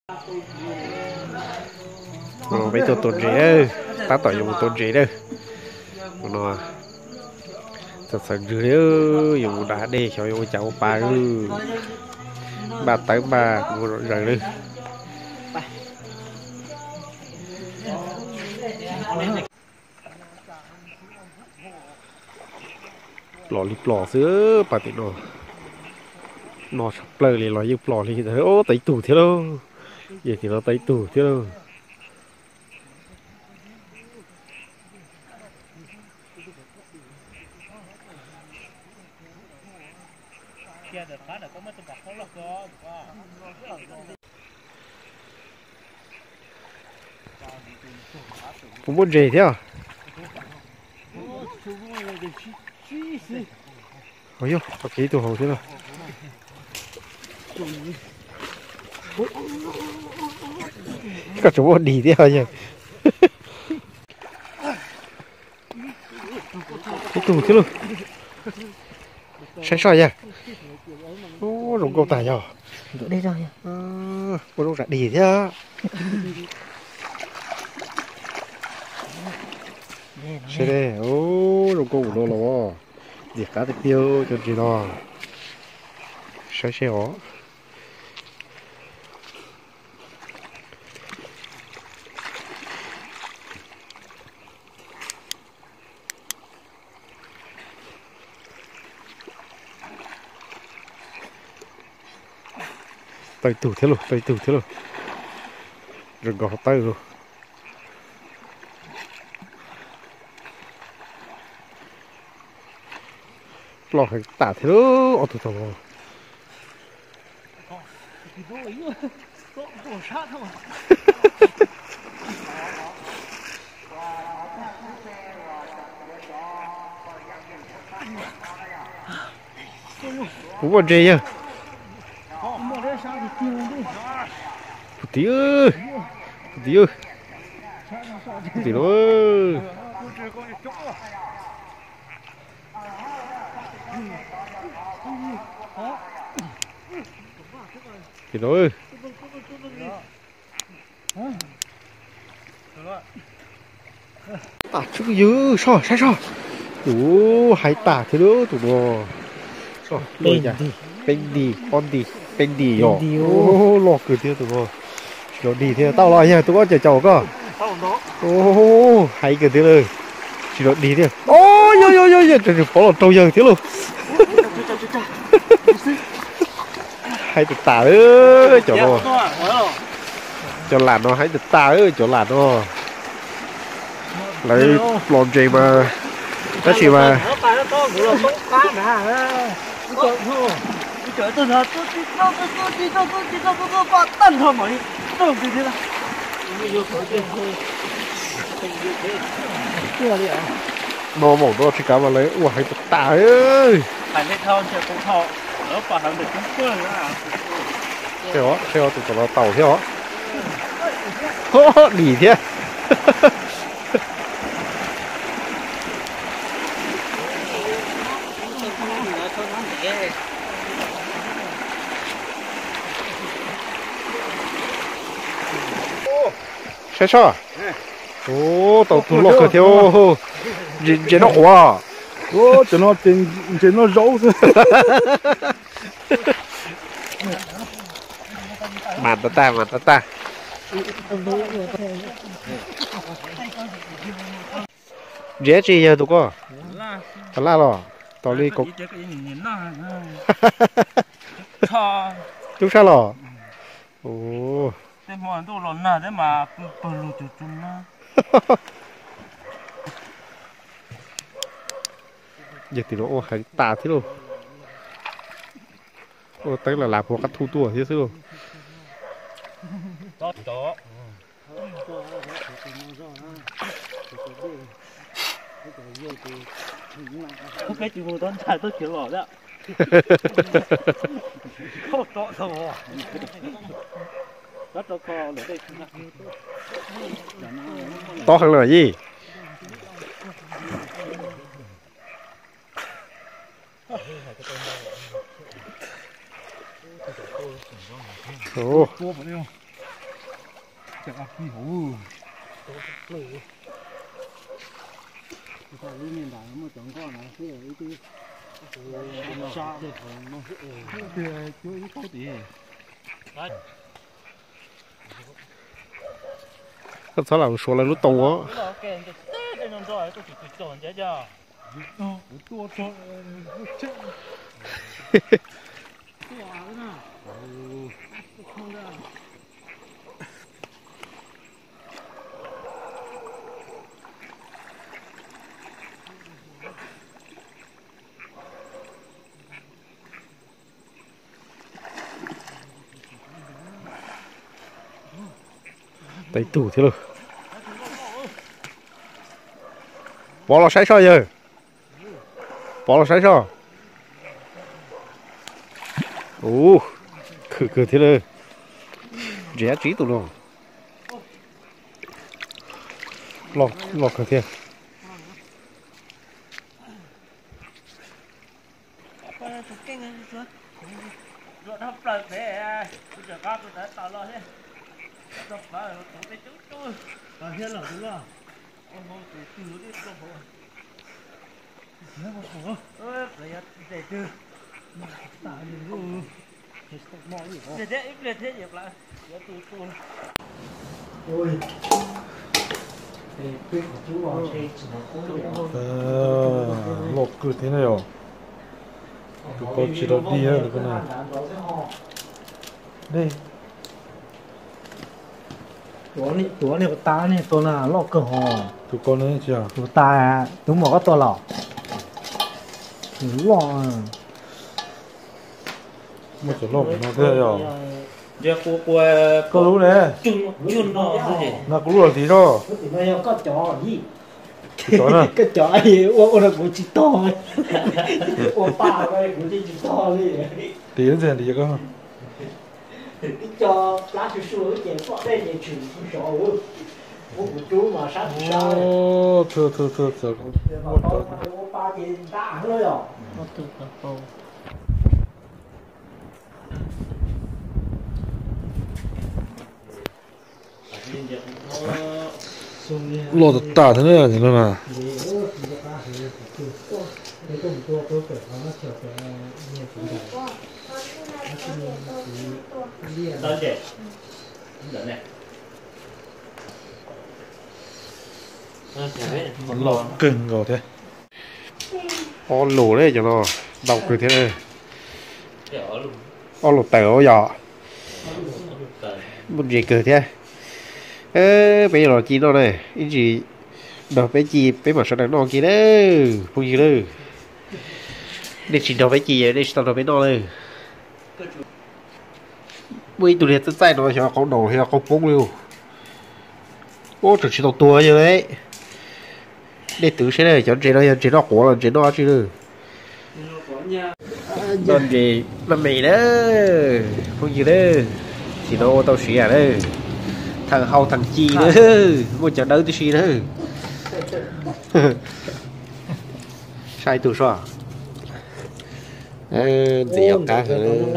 Peb tuaj tua ntses, tab tom yuav mus tua ntses na. No txawm txawv ntswg li, yuav mus nram dej xyov yuav ua cas ua pa. Npaj tawb npaj kuv zaws li. Plos li plos xwb pas tim no. No tshaj plaws li los yeej plos li. Tab ib tug thiab lauj. Yog tim no tab ib tug thiab lauj. Puas muaj ntses thiab? Yog, tau kev ib tug hauv thiab lauj. Koj tseem muab dig thiab yog. Ib tug thiab lauj. Saib soj yog. Ub, zoo nkauj tag yog. Ua zoo zam dig thiab. Seb, ub, zoo nkauj ua luaj los. Ntxim qab tiag tiag cov ntses no. Saib seb os. Tau ib tug thiab lauj, tau ib tug thiab lauj. Zoo nkauj hov tawb lauj. Ploj heev tas thiab lauj, ob tug tau los. Puas muaj ntses yawg? Puag tim, puag tim, puag tim no. Tim no. Tas tshwj ywg soj, saib soj. Ub, hais tas thiab lauj tus no. Peb nti, ob nti, peb nti yom. Loj kawg thiab tus no. Tsis los dig thiab, tau los yog tus koj caum caum koj. Hais kawg thiab lauj. Tsis los dig thiab. Yog yog yog yog, tseem pov los raug yawg thiab lauj. Hais tas tas cov no. Cov lam no hais tas tas cov lam no. Lawv plos ntses mas tab sis mas no maum no tsis kav mas lawv ua hais tas tas. Seb os, seb os, tus tom no tau thiab os. Dim thiab. Saib soj. Ub, tau tus loj kawg thiab. Ntses noj quav. Ntses noj zaub xwb. Mas tau tag, mas tau tag. Ntses tsi yawg tus koj? Tab laj los? Tos li ko. Tub sab los? Yog tim no ua heev tas thiab lauj. Ua teeb las las puag qab thu tuaj thiab xwb lauj. Tob heev lawm yij. Koj txhob lam suav lawv lub too os. Tau ib tug thiab lauj. Pov los saib soj yawg. Pov los saib soj. Ub, khwv kawg thiab lauj. Ntsia dab tsi tus no. Loj kawg thiab. Loj kawg thiab na yom. Tus ko tsis tau dig tus ko na. Tus niag ua tas niag tus na loj kawg hos. Tus ko na, tus tas, tus muam koj tua los. Loj. Muaj cov loj no thiab yog. Koj lub ne. No kuv lub los tiv zog. Koj cov ua ua kuv tsis tog, ua pa kuv tsis tog li. Tiv ntxiag tiv koj. Ib co plab su su ces poj dej ces tshwm sov, muab kuv rub mas sab tsis sab. Ua pa ces nta lawm yom. Loj tas tas thiab na no na. Loj kawg nkaus thiab. Ob lus ne cov no, ntau kawg thiab. Ob lus tawm yom. Muaj ntses kawg thiab. Peb yuav los ci noj na, ib ntsis nrog peb ci peb mam sawv daws noj kiag na, phooj ywg na. Nej tsis nrog peb ci nej tsis tau nrog peb noj na. Muaj ib tug niag txaij txaij no xyov qau daus xyov qau poob li. Ub, tseem tsis tau tuag yog le. Nej twv saib na, cov ntses no yog ntses noj quav los ntses noj dab tsi na. Noj ntses noj me na, phooj ywg na. Tsis no ua tau siav na. Thaum hau thaum ci na, muaj cov dawb tib si na. Saib tus soj. Ntxiv yog qab heev.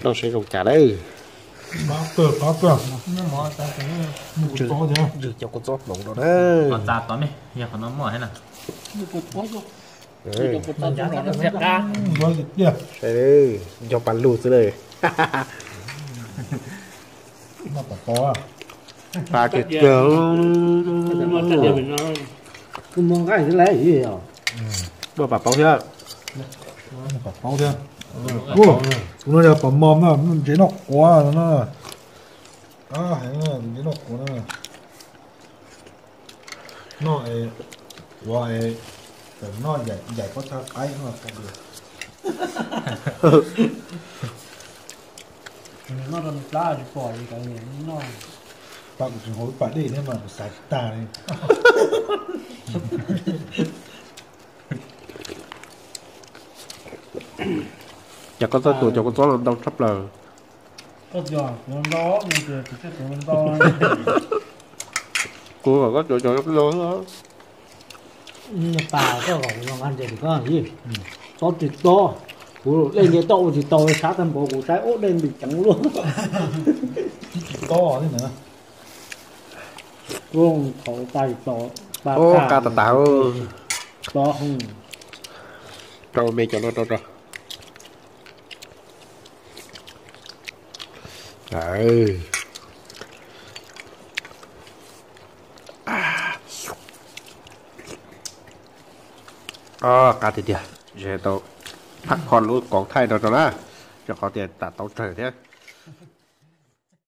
Noj seb zoo cas lawm. Cov kua txob hmoov no na. Saib, nco pas lug xwb na. Pas kiag kiag. Muaj pas paub thiab. Tus no yog pas mom na, ntses noj quav no na. Qab heev, ntses noj quav na. Noj es, ua es, tawm noj yaim pob txha qaib no tau. Noj rau nws plab tsis pom li, noj. Pab kuv tsis nqaus ib pas dej thiab mas kuv xav tsis tag li. Cas koj txoj tua cov kua txob no ntau tshaj plaws. Koj tua kuv ntau, kuv ntau. Kuv kom koj tsuav cov no. Pas koj kom kuv nqa ntses rau koj, tob tsis tob. Kuv dej nce toj ua tsis tau, sab tag npaum kuv saib ob dej npis ceev luaj. Tob thiab na. Ua thaum tas tsis tau, pas Ua tas qab tas tas. Tob. Rau me cov no rau rau. Qab tiag tiag, tau phab kho lub koov thaij no rau na, rau qhov tias tas tau tsawg thiab.